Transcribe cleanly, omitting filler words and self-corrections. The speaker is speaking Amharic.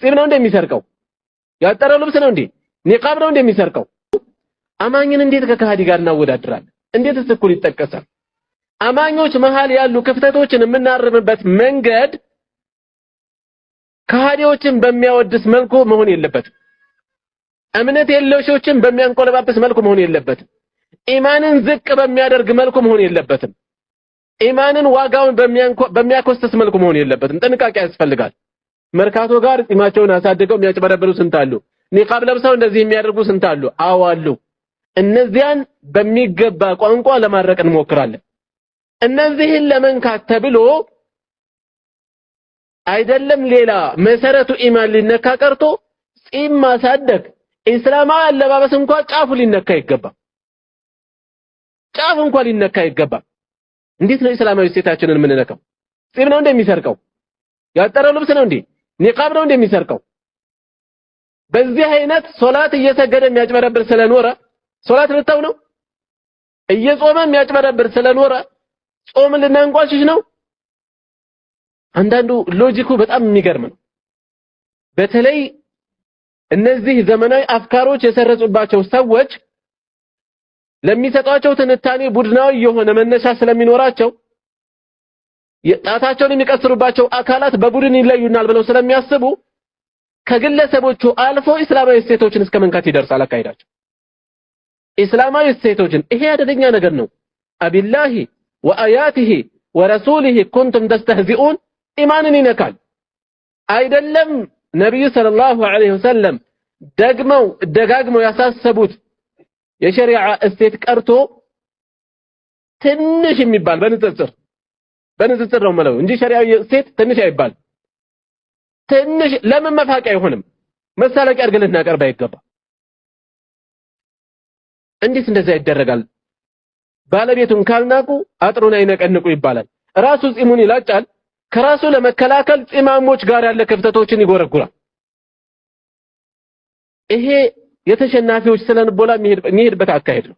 ጺም ነው እንደሚሰርቀው? ያጠረው ልብስ ነው እንዴ? ኒቃብ ነው እንደሚሰርቀው? አማኝን እንዴት ከከሃዲ ጋር እናወዳድራለን? እንዴትስ እኩል ይጠቀሳል? አማኞች መሃል ያሉ ክፍተቶችን የምናርምበት መንገድ ከሃዲዎችን በሚያወድስ መልኩ መሆን የለበትም። እምነት የለሾችን በሚያንቆለባብስ መልኩ መሆን የለበትም። ኢማንን ዝቅ በሚያደርግ መልኩ መሆን የለበትም። ኢማንን ዋጋውን በሚያኮስስ መልኩ መሆን የለበትም። ጥንቃቄ ያስፈልጋል። መርካቶ ጋር ጺማቸውን አሳድገው የሚያጭበረብሩ ስንት አሉ። ኒቃብ ለብሰው እንደዚህ የሚያደርጉ ስንት አሉ። አዎ አሉ። እነዚያን በሚገባ ቋንቋ ለማድረቅ እንሞክራለን። እነዚህን ለመንካት ተብሎ አይደለም ሌላ መሰረቱ ኢማን ሊነካ ቀርቶ ጺም ማሳደግ እስላማዊ አለባበስ እንኳን ጫፉ ሊነካ አይገባም። ጫፉ እንኳን ሊነካ አይገባም። እንዴት ነው እስላማዊ እሴታችንን የምንነካው? ጺም ነው እንደሚሰርቀው? ያጠረው ልብስ ነው እንዴ? ኒቃብ ነው እንደሚሰርቀው? በዚህ አይነት ሶላት እየሰገደ የሚያጭበረብር ስለኖረ ሶላት ልተው ነው? እየጾመ የሚያጭበረብር ስለኖረ ጾም ልናንቋሽሽ ነው? አንዳንዱ logic ኡ በጣም የሚገርም ነው። በተለይ እነዚህ ዘመናዊ አፍካሮች የሰረጹባቸው ሰዎች ለሚሰጧቸው ትንታኔ ቡድናዊ የሆነ መነሻ ስለሚኖራቸው ጣታቸውን የሚቀስሩባቸው አካላት በቡድን ይለዩናል ብለው ስለሚያስቡ ከግለሰቦቹ አልፎ እስላማዊ እሴቶችን እስከ መንካት ይደርሳል አካሄዳቸው። እስላማዊ እሴቶችን ይሄ አደገኛ ነገር ነው። أبالله وآياته ورسوله كنتم تستهزئون ኢማንን ይነካል። አይደለም ነቢዩ صلى الله عليه وسلم ደግመው ደጋግመው ያሳሰቡት የሸሪዓ እሴት ቀርቶ ትንሽ የሚባል በንጽጽር ነው የምለው እንጂ ሸሪዓዊ እሴት ትንሽ አይባል። ትንሽ ለምን መፋቂያ አይሆንም? መሳለቂያ አድርገን ልናቀርብ አይገባ። እንዴት እንደዛ ይደረጋል? ባለቤቱን ካልናቁ አጥሩን አይነቀንቁ ይባላል። ራሱ ጺሙን ይላጫል። ከራሱ ለመከላከል ጺማሞች ጋር ያለ ክፍተቶችን ይጎረጉራል። ይሄ የተሸናፊዎች ስነልቦና የሚሄድበት አካሄድ ነው።